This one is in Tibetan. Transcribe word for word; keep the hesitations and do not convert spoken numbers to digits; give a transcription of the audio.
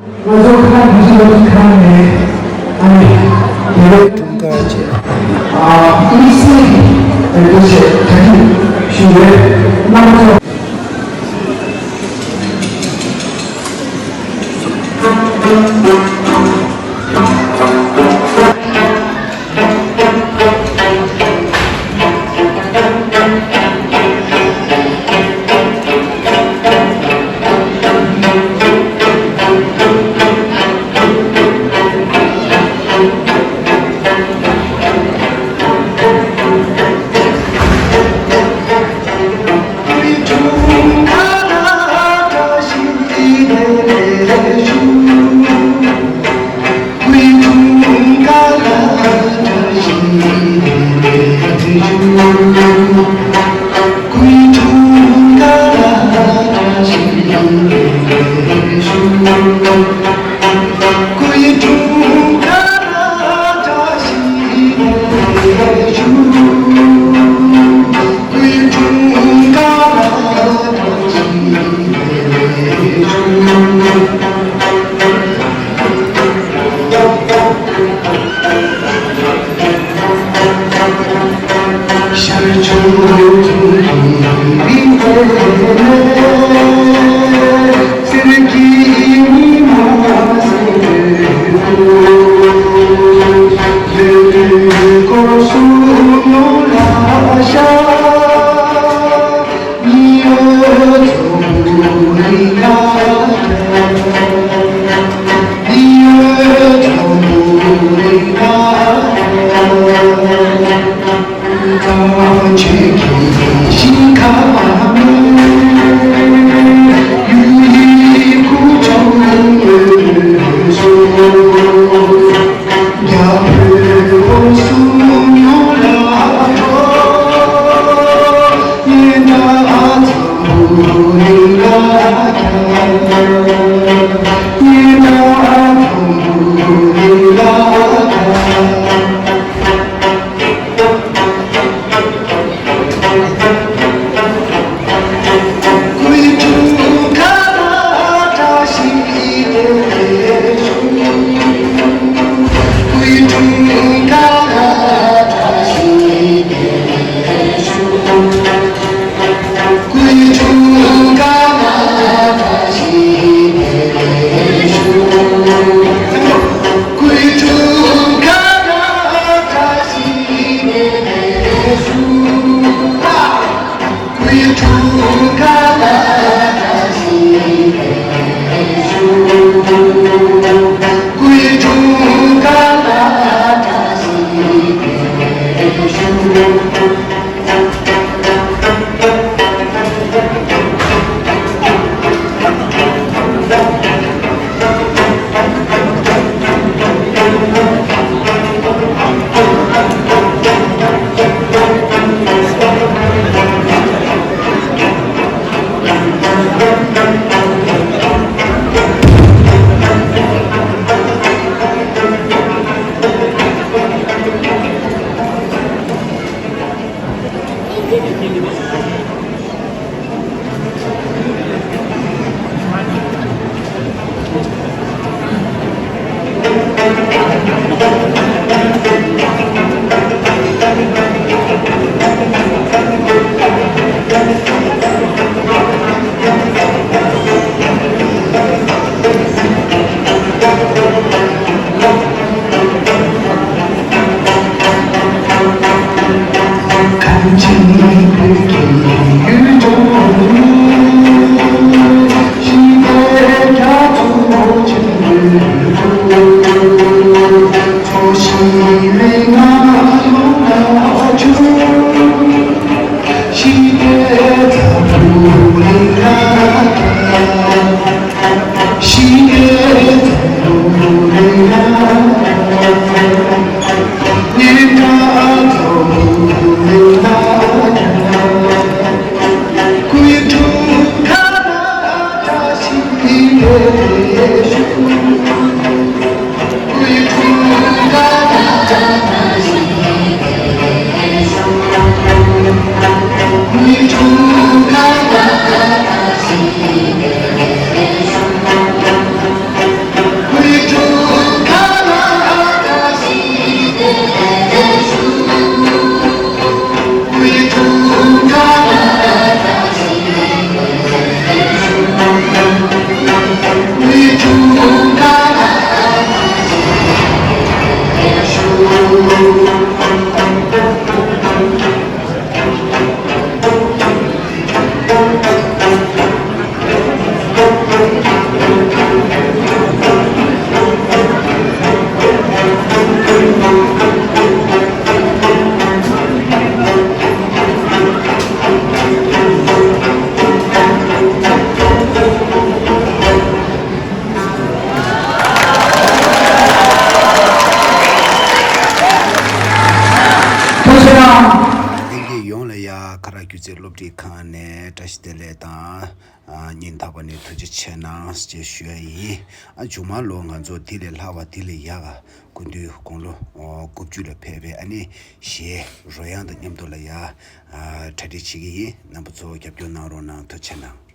ང་ཚོ་ཁ་བརྡ་ཞིག་ལ་ཁ་ནས་ཨ་ནི་དེ་རེད། ཁྲོམ་ཁ་བཅས། ཨ་དམིགས་བསལ་གྱི་འདུ་ཤེས་གྲ་སྒྲིག་ཞུ་བའི་རྣམ་པ་ཚོ། ཨ་སྙིང་ཐག་པ་ནས་ཐུགས་རྗེ་ཆེ་གནང་ཞེས་ཞུ་ཡ་ཡིན། ཨ་མཇུག་མ་ལོ་ང་ཚོ་འདི་ལས་ལྷག་པ་འདི་ལས་ཡག་ག་སྐུ་མདུན་དགུང་ལོ་དགུ་བཅུ་ལ་ཕེབས་པའི་ཨ་ནི་གཞས་རོལ་དབྱངས་དང་མཉམ་དུ་ལ་ཡ་ཨ་གྲ་སྒྲིག་བྱེད་ཀྱི་ཡིན། རྣམ་པ་ཚོ་རྒྱབ་སྐྱོར་གནང་རོགས་གནང་། ཐུགས་རྗེ་ཆེ་གནང་།